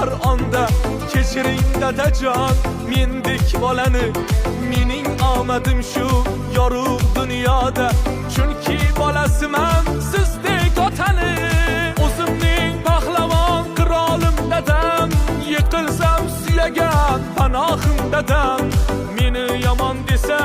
Har onda kechiring, dadajon, mendek bolani. Mening omadim shu yorug' dunyoda, chunki bolasiman sizdek otani. O'zimning pahlavon qirolim dadam, yiqilsam suyagan panohim dadam. Meni yomon desa